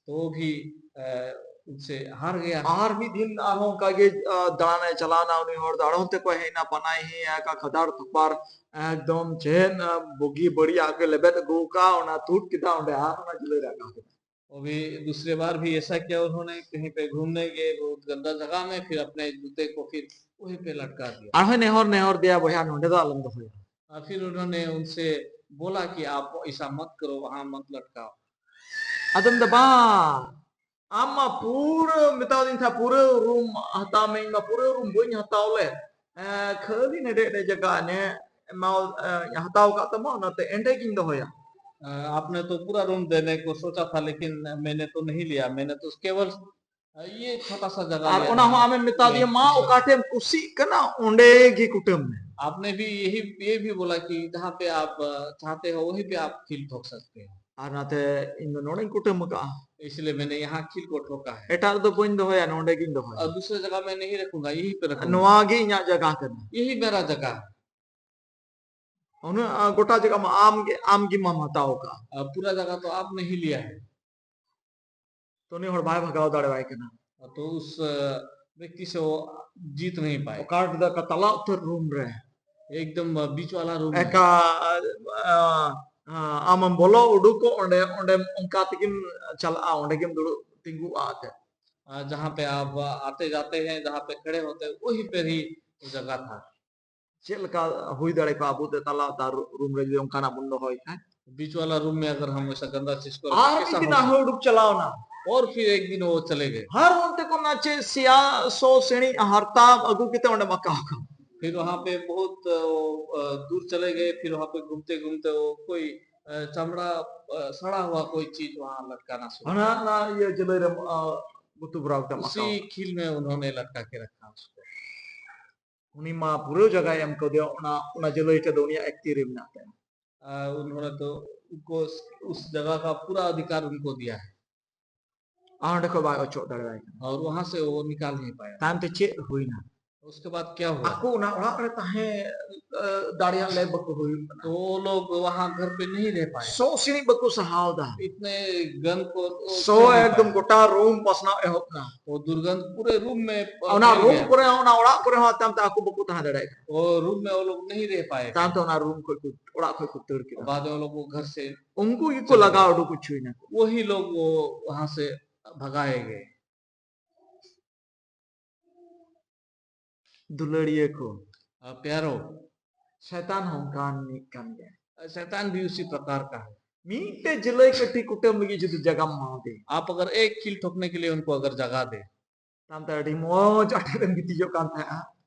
तो वो भी, अ, उनसे हार गया। ᱟᱨ ᱢᱤᱫ ᱫᱤᱱ ᱟᱨᱦᱚᱸ ᱚᱱᱠᱟ ᱜᱮ, ᱟ, ᱫᱟᱬᱟᱱᱮ ᱪᱟᱞᱟᱣᱱᱟ ᱩᱱᱤ ᱦᱚᱲ ᱫᱚ, ᱟᱨᱦᱚᱸ ᱚᱱᱛᱮ ᱠᱚ ᱦᱮᱡ ᱮᱱᱟ, ᱯᱟᱱᱟᱭ ᱦᱮᱡ ᱟᱠᱟ, ᱠᱷᱟᱫᱟᱲ ᱛᱷᱟᱯᱟᱨ, ᱮᱠᱫᱚᱢ ᱪᱮᱫ, ᱟ, ᱵᱩᱜᱤ ᱵᱟᱹᱲᱤᱡ ᱟᱜ ᱜᱮ ᱞᱮᱵᱮᱫ ᱟᱹᱜᱩ ᱟᱠᱟᱫ, ᱚᱱᱟ ᱛᱩᱫ ᱠᱮᱫᱟ, ᱚᱸᱰᱮ ᱟᱨ ᱚᱱᱟ ᱡᱩᱞᱟᱹᱭ ᱨᱮ ᱟᱠᱟ ᱠᱮᱫᱟ᱾ वो भी दूसरे बार भी ऐसा किया उन्होंने, कहीं पे घूमने गए, बहुत गंदा जगह में, फिर अपने जूते को फिर वहीं पे लटका दिया। ᱟᱨᱦᱚᱸ ᱱᱮᱦᱚᱨ, ᱱᱮᱦᱚᱨ ᱫᱮᱭᱟ, ᱵᱚᱭᱦᱟ, ᱱᱚᱸᱰᱮ ᱫᱚ ᱟᱞᱚᱢ ᱫᱚᱦᱚᱭᱟ᱾ और फिर उन्होंने उनसे बोला कि आप ऐसा मत करो, वहां मत लटकाओ। ᱟᱫᱚᱢ ᱫᱚ ᱵᱟᱝ, ᱟᱢ ᱢᱟ ᱯᱩᱨᱟᱹ ᱢᱮᱛᱟᱣ ᱫᱤᱧ ᱛᱟᱦᱮᱸ, ᱯᱩᱨᱟᱹ room ᱦᱟᱛᱟᱣ ᱢᱮ, ᱤᱧ ᱢᱟ ᱯᱩᱨᱟᱹ room ᱵᱟᱹᱧ ᱦᱟᱛᱟᱣ ᱞᱮᱫ᱾ ᱮ, ᱠᱷᱟᱹᱞᱤ ᱱᱮᱰᱮ ᱱᱮᱰᱮ ᱡᱟᱭᱜᱟ ᱱᱮ ᱮᱢᱟᱣ-, ᱮ, ᱦᱟᱛᱟᱣ ᱟᱠᱟᱫ ᱛᱟᱢᱟ, ᱚᱱᱟᱛᱮ ᱮᱸᱰᱮ ᱜᱤᱧ ᱫᱚᱦᱚᱭᱟ᱾ अ, आपने तो पूरा रूम देने को सोचा था, लेकिन मैंने तो नहीं लिया, मैंने तो केवल, अ, ये छोटा सा जगह ᱟᱨ लिया ᱚᱱᱟ था। ᱦᱚᱸ ᱟᱢᱮᱢ ᱢᱮᱛᱟ ᱫᱤᱧᱟ, ᱢᱟ ᱚᱠᱟ ᱴᱷᱮᱱ ᱠᱩᱥᱤᱜ ᱠᱟᱱᱟ, ᱚᱸᱰᱮ ᱜᱮ ᱠᱩᱴᱟᱹᱢ ᱢᱮ᱾ आपने भी यही, ये भी बोला कि जहाँ पे आप, अ, चाहते हो, वहीं पे आप खील ठोक सकते हो। ᱟᱨ ᱚᱱᱟᱛᱮ ᱤᱧ ᱫᱚ ᱱᱚᱰᱮᱧ ᱠᱩᱴᱟᱹᱢ ᱟᱠᱟᱫᱼᱟ᱾ इसलिए मैंने यहाँ खील को ठोका है। ᱮᱴᱟᱜ ᱨᱮᱫᱚ ᱵᱟᱹᱧ ᱫᱚᱦᱚᱭᱟ, ᱱᱚᱰᱮ ᱜᱤᱧ ᱫᱚᱦᱚᱭᱟ᱾ और दूसरे जगह मैं नहीं रखूंगा, यहीं पे रखूंगा। ᱱᱚᱣᱟ ᱜᱮ ᱤᱧᱟᱹᱜ ᱡᱟᱭᱜᱟ ᱠᱟᱱᱟ᱾ यही मेरा जगह है। ᱩᱱᱟᱹᱜ, ᱟ, ᱜᱚᱴᱟ ᱡᱟᱭᱜᱟ ᱢᱟ ᱟᱢ ᱜᱮ, ᱟᱢ ᱜᱮ ᱢᱟᱢ ᱦᱟᱛᱟᱣ ᱟᱠᱟᱫᱼᱟ᱾ अ, पूरा जगह तो आपने ही लिया है। ᱛᱚ ᱩᱱᱤ ᱦᱚᱲ ᱵᱟᱭ ᱵᱷᱟᱜᱟᱣ ᱫᱟᱲᱮᱣᱟᱭ ᱠᱟᱱᱟ᱾ तो उस, अ, व्यक्ति से वो जीत नहीं पाए। ᱚᱠᱟ ᱨᱮᱫᱚ ᱮᱠᱟ ᱛᱟᱞᱟ ᱩᱛᱟᱹᱨ ᱨᱩᱢ ᱨᱮ एकदम बीच वाला रूम में। ᱮᱠᱟ ᱟ, ᱟ, ᱟᱢᱮᱢ ᱵᱚᱞᱚ ᱩᱰᱩᱠᱚᱜ ᱚᱸᱰᱮ ᱚᱸᱰᱮ ᱚᱱᱠᱟ ᱛᱮᱜᱮᱢ ᱪᱟᱞᱟᱜᱼᱟ, ᱚᱸᱰᱮ ᱜᱮᱢ ᱫᱩᱲᱩᱵ ᱛᱤᱸᱜᱩᱜᱼᱟ ᱮᱱᱛᱮᱫ᱾ आ, जहाँ पे आप आते जाते हैं, जहाँ पे खड़े होते हैं, वहीं पर ही वो जगह था। ᱪᱮᱫ ᱞᱮᱠᱟ ᱦᱩᱭ ᱫᱟᱲᱮ ᱠᱚᱜᱼᱟ ᱟᱵᱚ ᱛᱮ ᱛᱟᱞᱟ ᱩᱛᱟᱹᱨ ᱨᱩᱢ ᱨᱮ ᱡᱩᱫᱤ ᱚᱱᱠᱟᱱᱟᱜ ᱵᱚᱱ ᱫᱚᱦᱚᱭ ᱠᱷᱟᱱ? बीच वाला रूम में अगर हम ऐसा गंदा चीज को ᱟᱨ रखें, कैसा ᱢᱤᱫ ᱫᱤᱱ होगा? ᱟᱨᱦᱚᱸ ᱩᱰᱩᱠ ᱪᱟᱞᱟᱣ ᱮᱱᱟ᱾ और फिर एक दिन वो चले गए। ᱟᱨ ᱚᱱᱛᱮ ᱠᱷᱚᱱ ᱚᱱᱟ ᱪᱮᱫ ᱥᱮᱭᱟ ᱥᱚ ᱥᱤᱬᱤᱡ ᱦᱟᱨᱛᱟ ᱟᱹᱜᱩ ᱠᱟᱛᱮ ᱚᱸᱰᱮ ᱢᱟᱠᱟᱣ ᱠᱟᱜ᱾ फिर वहां पे बहुत अ, वो, अ, दूर चले गए। फिर वहां पे घूमते घूमते वो कोई अ, चमड़ा अ, सड़ा हुआ कोई चीज वहां लटकाना शुरू ᱦᱟᱱᱟ किया। ᱚᱱᱟ ᱤᱭᱟᱹ ᱡᱟᱹᱞᱟᱹᱭ ᱨᱮ ᱟ, ᱜᱩᱛᱩ ᱵᱷᱚᱨᱟᱣ ᱠᱟᱛᱮ ᱢᱟᱠᱟᱣ᱾ उसी खील में उन्होंने लटका के रखा उसको। ᱩᱱᱤ ᱢᱟ ᱯᱩᱨᱟᱹ ᱡᱟᱭᱜᱟᱭ ᱮᱢ ᱠᱟᱣᱫᱮᱭᱟ ᱚᱱᱟ ᱚᱱᱟ ᱡᱟᱹᱞᱟᱹᱭ ᱴᱷᱮᱡ ᱫᱚ ᱩᱱᱤᱭᱟᱜ ᱮᱠᱛᱤ ᱨᱮ ᱢᱮᱱᱟᱜ ᱛᱟᱭᱟ᱾ आ, उन्होंने तो उनको उस, उस जगह का पूरा अधिकार उनको दिया है। ᱟᱨ ᱚᱸᱰᱮ ᱠᱷᱚᱡ ᱵᱟᱭ ᱚᱪᱚᱜ ᱫᱟᱲᱮᱭᱟᱭ ᱠᱟᱱᱟ᱾ और वहां से वो निकाल नहीं पाया। ᱛᱟᱭᱚᱢ ᱛᱮ ᱪᱮᱫ ᱦᱩᱭᱱᱟ? उसके बाद क्या हुआ? ᱟᱠᱚ ᱚᱱᱟ ᱚᱲᱟᱜ ᱨᱮ ᱛᱟᱦᱮᱸ ᱟ, ᱫᱟᱲᱮᱭᱟᱜ ᱞᱮ ᱵᱟᱠᱚ ᱦᱩᱭᱩᱜ ᱠᱟᱱᱟ᱾ तो वो लोग वहां घर पे नहीं रह पाए। ᱥᱚ ᱥᱤᱬᱤᱡ ᱵᱟᱠᱚ ᱥᱟᱦᱟᱣ ᱫᱟ᱾ इतने गंध को वो ᱥᱚ सह नहीं ᱮᱠᱫᱚᱢ पाए। ᱜᱚᱴᱟ ᱨᱩᱢ ᱯᱟᱥᱱᱟᱣ ᱮᱦᱚᱵ ᱱᱟ᱾ वो दुर्गंध पूरे रूम में ᱚᱱᱟ फैल ᱨᱩᱢ गया। ᱠᱚᱨᱮ ᱦᱚᱸ ᱚᱱᱟ ᱚᱲᱟᱜ ᱠᱚᱨᱮ ᱦᱚᱸ ᱛᱟᱭᱚᱢ ᱛᱮ ᱟᱠᱚ ᱵᱟᱠᱚ ᱛᱟᱦᱮᱸ ᱫᱟᱲᱮᱭᱟᱜ ᱠᱟᱱᱟ᱾ वो रूम में वो लोग नहीं रह पाए। ᱛᱟᱭᱚᱢ ᱛᱮ ᱚᱱᱟ ᱨᱩᱢ ᱠᱷᱚᱡ ᱠᱚ ᱚᱲᱟᱜ ᱠᱷᱚᱡ ᱠᱚ ᱫᱟᱹᱲ ᱠᱮᱫᱟ᱾ बाद में वो लोग वो घर से ᱩᱱᱠᱩ ᱜᱮᱠᱚ ᱞᱟᱜᱟ ᱩᱰᱩᱠ ᱦᱚᱪᱚᱭᱮᱱᱟ᱾ वही लोग वो वहां से भगाए गए। ᱫᱩᱞᱟᱹᱲᱤᱭᱟᱹ ᱠᱚ, आ, प्यारो, ᱥᱮᱛᱟᱱ ᱦᱚᱸ ᱚᱱᱠᱟᱱ ᱢᱤᱫ ᱠᱟᱱ ᱜᱮᱭᱟ᱾ शैतान भी उसी प्रकार का है। ᱢᱤᱫᱴᱮᱡ ᱡᱟᱹᱞᱟᱹᱭ ᱠᱟᱹᱴᱤᱡ ᱠᱩᱴᱟᱹᱢ ᱞᱟᱹᱜᱤᱫ ᱡᱩᱫᱤ ᱡᱟᱭᱜᱟᱢ ᱮᱢᱟ ᱫᱮ, आप अगर एक कील ठोकने के लिए उनको अगर जगह दे, ᱛᱟᱭᱚᱢ ᱛᱮ ᱟᱹᱰᱤ ᱢᱚᱡᱽ ᱟᱴᱮᱫ ᱮᱢ ᱜᱤᱛᱤᱡᱚᱜ ᱠᱟᱱ ᱛᱟᱦᱮᱸᱜᱼᱟ᱾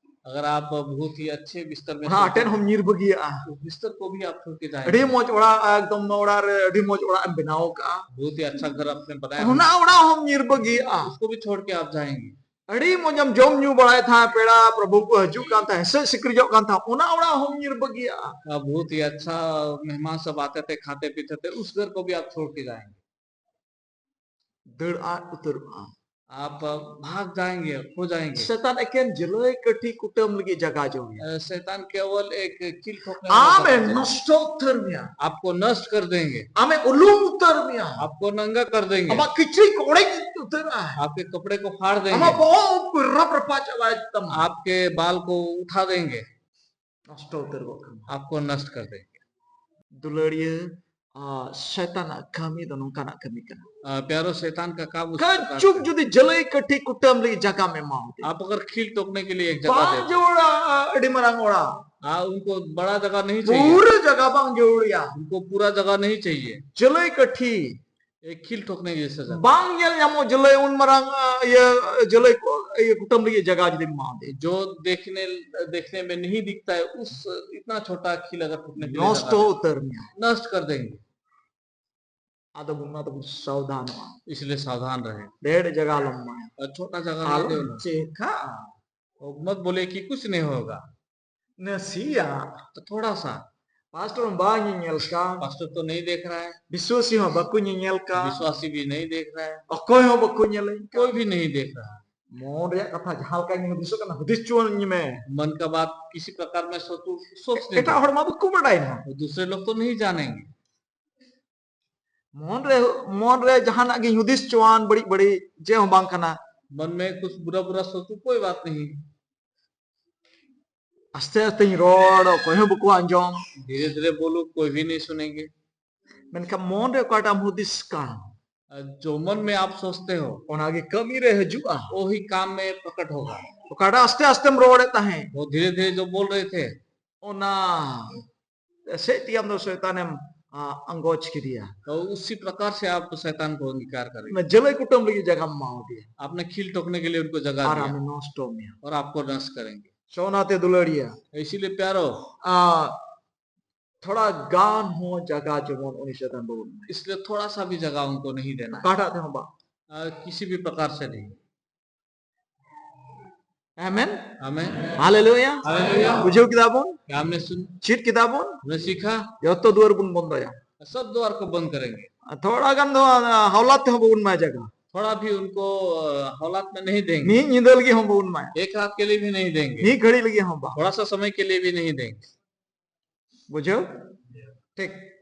अगर आप बहुत ही अच्छे बिस्तर में ᱚᱱᱟ ᱟᱴᱮᱫ सोते, ᱦᱚᱸᱢ ᱧᱤᱨ ᱵᱟᱹᱜᱤᱭᱟᱜᱼᱟ᱾ उस बिस्तर को भी आप छोड़ के ᱟᱹᱰᱤ जाएंगे। ᱢᱚᱡᱽ ᱚᱲᱟᱜ, ᱮᱠᱫᱚᱢ ᱚᱲᱟᱜ ᱨᱮ ᱟᱹᱰᱤ ᱢᱚᱡᱽ ᱚᱲᱟᱜ ᱮᱢ ᱵᱮᱱᱟᱣ ᱠᱟᱜᱼᱟ, बहुत ही अच्छा घर आपने बनाया ᱚᱱᱟ होगा, ᱚᱲᱟᱜ ᱦᱚᱸᱢ ᱧᱤᱨ ᱵᱟᱹᱜᱤᱭᱟᱜᱼᱟ᱾ उसको भी छोड़ के आप जाएंगे। ᱟᱹᱰᱤ ᱢᱚᱡᱽ ᱮᱢ ᱡᱚᱢ ᱧᱩ ᱵᱟᱲᱟᱭ ᱛᱟᱦᱮᱸᱫ, ᱯᱮᱲᱟ ᱯᱨᱚᱵᱷᱩ ᱠᱚ ᱦᱤᱡᱩᱜ ᱠᱟᱱ ᱛᱟᱦᱮᱸᱫ, ᱦᱮᱸᱥᱮᱡ ᱥᱤᱠᱨᱤᱡᱚᱜ ᱠᱟᱱ ᱛᱟᱦᱮᱸᱫ, ᱚᱱᱟ ᱚᱲᱟᱜ ᱦᱚᱸᱢ ᱧᱤᱨ ᱵᱟᱹᱜᱤᱭᱟᱜᱼᱟ᱾ आप बहुत ही अच्छा मेहमान सब आते थे, खाते पीते थे, उस घर को भी आप छोड़ के जाएंगे। ᱫᱟᱹᱲ ᱟᱫ ᱩᱛᱟᱹᱨᱚᱜᱼᱟ᱾ आप भाग जाएंगे, खो जाएंगे। ᱥᱮᱛᱟᱱ ᱮᱠᱮᱱ ᱡᱟᱹᱞᱟᱹᱭ ᱠᱟᱹᱴᱷᱤ ᱠᱩᱴᱟᱹᱢ ᱞᱟᱹᱜᱤᱫ ᱡᱟᱜᱟ ᱡᱚᱝ ᱜᱮᱭᱟ᱾ शैतान केवल एक कील ठोकने वाला ᱟᱢᱮ जगह है। ᱱᱚᱥᱴᱚ ᱩᱛᱟᱹᱨ ᱢᱮᱭᱟ᱾ आपको नष्ट कर देंगे। ᱟᱢᱮ ᱩᱞᱩᱢ ᱩᱛᱟᱹᱨ ᱢᱮᱭᱟ᱾ आपको नंगा कर देंगे। ᱟᱢᱟᱜ ᱠᱤᱪᱨᱤᱡ ᱠᱚ ᱚᱲᱮᱡ ᱩᱛᱟᱹᱨᱟ᱾ आपके कपड़े को फाड़ ᱟᱢᱟᱜ देंगे। ᱵᱚᱦᱚᱜ ᱠᱚ ᱨᱟᱯ ᱨᱟᱯᱟᱜ ᱪᱟᱵᱟᱭ ᱛᱟᱢᱟ᱾ आपके बाल को उठा देंगे। ᱱᱚᱥᱴᱚ ᱩᱛᱟᱹᱨ ᱜᱚᱫ ᱠᱟᱢᱟ᱾ आपको नष्ट कर देंगे। ᱫᱩᱞᱟᱹᱲᱤᱭᱟᱹ, ᱟ, ᱥᱮᱛᱟᱱᱟᱜ ᱠᱟᱹᱢᱤ ᱫᱚ ᱱᱚᱝᱠᱟᱱᱟᱜ ᱠᱟᱹᱢᱤ ᱠᱟᱱᱟ᱾ आ, प्यारो, शैतान का काम उस प्रकार से ᱠᱟᱹᱪᱩᱠ ᱡᱩᱫᱤ ᱡᱟᱹᱞᱟᱹᱭ ᱠᱟᱹᱴᱷᱤ ᱠᱩᱴᱟᱹᱢ ᱞᱟᱹᱜᱤᱫ ᱡᱟᱜᱟ ᱢᱮ ᱮᱢᱟᱣᱟᱫᱮ᱾ आप अगर कील ठोकने के लिए एक जगह ᱵᱟᱝ देते, ᱡᱟᱹᱨᱩᱲᱟ ᱟᱹᱰᱤ ᱢᱟᱨᱟᱝ ᱚᱲᱟᱜ᱾ हाँ, उनको बड़ा जगह नहीं चाहिए। ᱯᱩᱨᱟᱹ ᱡᱟᱜᱟ ᱵᱟᱝ ᱡᱟᱹᱨᱩᱲᱟ᱾ उनको पूरा जगह नहीं चाहिए। ᱡᱟᱹᱞᱟᱹᱭ ᱠᱟᱹᱴᱷᱤ एक कील ठोकने की जैसे जगह। ᱵᱟᱝ ᱧᱮᱞ ᱧᱟᱢᱚᱜ ᱡᱟᱹᱞᱟᱹᱭ ᱩᱱ ᱢᱟᱨᱟᱝ, ᱟ, ᱤᱭᱟᱹ ᱡᱟᱹᱞᱟᱹᱭ ᱠᱚ, ᱤᱭᱟᱹ ᱠᱩᱴᱟᱹᱢ ᱞᱟᱹᱜᱤᱫ ᱡᱟᱜᱟ ᱡᱩᱫᱤ ᱮᱢᱟᱣᱟᱫᱮ᱾ जो देखने देखने में नहीं दिखता है, उस इतना छोटा कील अगर ठोकने के लिए ᱱᱚᱥᱴᱚ जगह दे, ᱩᱛᱟᱹᱨ ᱢᱮᱭᱟ᱾ नष्ट कर देंगे। ᱟᱫᱚ ᱵᱚᱱ ᱚᱱᱟ ᱛᱮᱵᱚᱱ ᱥᱟᱵᱫᱷᱟᱱᱚᱜᱼᱟ᱾ इसलिए सावधान रहें। ᱰᱷᱮᱨ ᱡᱟᱜᱟ ᱟᱞᱚᱢ ᱮᱢᱟᱭᱟ᱾ और छोटा जगह नहीं ᱟᱞᱚᱢ देना। ᱪᱮᱠᱟ᱾ और मत बोले कि कुछ नहीं होगा। ᱱᱟᱥᱮᱭᱟᱜ᱾ तो थोड़ा सा। ᱯᱟᱥᱴᱚᱨ ᱵᱟᱝ ᱧᱮᱧᱮᱞ ᱠᱟᱱ᱾ पास्टर तो नहीं देख रहा है। ᱵᱤᱥᱣᱟᱥᱤ ᱦᱚᱸ ᱵᱟᱠᱚ ᱧᱮᱧᱮᱞ ᱠᱟᱱ᱾ विश्वासी भी नहीं देख रहा है। ᱚᱠᱚᱭ ᱦᱚᱸ ᱵᱟᱠᱚ ᱧᱮᱞᱮᱧ ᱠᱟᱱ᱾ कोई भी नहीं देख रहा। ᱢᱚᱱ ᱨᱮᱭᱟᱜ ᱠᱟᱛᱷᱟ ᱡᱟᱦᱟᱸ ᱞᱮᱠᱟ ᱜᱮ ᱦᱩᱫᱤᱥᱚᱜ ᱠᱟᱱᱟ, ᱦᱩᱫᱤᱥ ᱪᱚᱣᱟᱱ ᱢᱮ᱾ मन का बात किसी प्रकार में सोचो, सोच नहीं। ᱮᱴᱟᱜ ᱦᱚᱲ ᱢᱟ ᱵᱟᱠᱚ ᱵᱟᱰᱟᱭ ᱱᱟ᱾ दूसरे लोग तो नहीं जानेंगे। ᱢᱚᱱ ᱨᱮ, ᱢᱚᱱ ᱨᱮ ᱡᱟᱦᱟᱱᱟᱜ ᱜᱮ ᱦᱩᱫᱤᱥ ᱪᱚᱣᱟᱱ ᱵᱟᱹᱲᱤᱡ ᱵᱟᱹᱲᱤᱡ ᱪᱮᱫ ᱦᱚᱸ ᱵᱟᱝ ᱠᱟᱱᱟ᱾ मन में कुछ बुरा बुरा सोचो, कोई बात नहीं। ᱟᱥᱛᱮ ᱟᱥᱛᱮᱧ ᱨᱚᱲ, ᱚᱠᱚᱭ ᱦᱚᱸ ᱵᱟᱠᱚ ᱟᱸᱡᱚᱢ᱾ धीरे धीरे बोलो, कोई भी नहीं सुनेंगे। ᱢᱮᱱᱠᱷᱟᱱ ᱢᱚᱱ ᱨᱮ ᱚᱠᱟᱴᱟᱜ ᱮᱢ ᱦᱩᱫᱤᱥ ᱠᱟᱱ, जो मन में आप सोचते हो, ᱚᱱᱟᱜᱮ ᱠᱟᱹᱢᱤ ᱨᱮ ᱦᱤᱡᱩᱜᱼᱟ᱾ वो ही काम में प्रकट होगा। ᱚᱠᱟᱴᱟᱜ ᱟᱥᱛᱮ ᱟᱥᱛᱮᱢ ᱨᱚᱲᱮᱫ ᱛᱟᱦᱮᱸ, वो धीरे धीरे जो बोल रहे थे, ᱚᱱᱟ ᱥᱮᱫ ᱛᱮᱜᱮ ᱟᱢ ᱫᱚ ᱥᱚᱭᱛᱟᱱᱮᱢ, ᱟ, ᱟᱸᱜᱚᱪ ᱠᱮᱫᱮᱭᱟ᱾ तो उसी प्रकार से आप शैतान को अंगीकार करेंगे। ᱚᱱᱟ ᱡᱟᱹᱞᱟᱹᱭ ᱠᱩᱴᱟᱹᱢ ᱞᱟᱹᱜᱤᱫ ᱡᱟᱭᱜᱟᱢ ᱮᱢᱟ ᱟᱫᱮᱭᱟ᱾ आपने कील ठोकने के लिए उनको जगह ᱟᱨ दिया ᱟᱢᱮ ᱱᱚᱥᱴᱚ ᱢᱮᱭᱟ᱾ और आपको नष्ट करेंगे। ᱥᱚᱱᱟᱛᱮ ᱫᱩᱞᱟᱹᱲᱤᱭᱟ, इसीलिए प्यारो, ᱟ, ᱛᱷᱚᱲᱟ ᱜᱟᱱ ᱦᱚᱸ ᱡᱟᱭᱜᱟ ᱡᱮᱢᱚᱱ ᱩᱱᱤ ᱥᱚᱭᱛᱟᱱ ᱵᱟᱵᱚᱱ ᱮᱢᱟᱭ᱾ इसलिए थोड़ा सा भी जगह उनको नहीं देना है। ᱚᱠᱟᱴᱟᱜ ᱛᱮᱦᱚᱸ ᱵᱟᱝ᱾ आ, किसी भी प्रकार से नहीं। ᱟᱢᱮᱱ᱾ ᱟᱢᱮᱱ᱾ ᱦᱟᱞᱮᱞᱩᱭᱟ᱾ ᱦᱟᱞᱮᱞᱩᱭᱟ᱾ ᱵᱩᱡᱷᱟᱹᱣ ᱠᱮᱫᱟ ᱵᱚᱱ? क्या हमने सुन, ᱪᱮᱫ ᱠᱮᱫᱟ ᱵᱚᱱ? हमने सीखा? ᱡᱚᱛᱚ ᱫᱩᱣᱟᱹᱨ ᱵᱚᱱ ᱵᱚᱱᱫᱚᱭᱟ᱾ सब द्वार को बंद करेंगे। ᱛᱷᱚᱲᱟ ᱜᱟᱱ ᱫᱚ, ᱟ, ᱦᱟᱣᱞᱟᱛ ᱛᱮᱦᱚᱸ ᱵᱟᱵᱚᱱ ᱮᱢᱟᱭᱟ ᱡᱟᱭᱜᱟ᱾ थोड़ा भी उनको अ, हालात में नहीं देंगे। ᱢᱤᱫ ᱧᱤᱫᱟᱹ ᱞᱟᱹᱜᱤᱫ ᱦᱚᱸ ᱵᱟᱵᱚᱱ ᱮᱢᱟᱭᱟ, एक रात के लिए भी नहीं देंगे, ᱢᱤᱫ ᱜᱷᱟᱹᱲᱤᱡ ᱞᱟᱹᱜᱤᱫ ᱦᱚᱸ ᱵᱟᱝ᱾ थोड़ा सा समय के लिए भी नहीं देंगे। ᱵᱩᱡᱷᱟᱹᱣ? ᱴᱷᱤᱠ᱾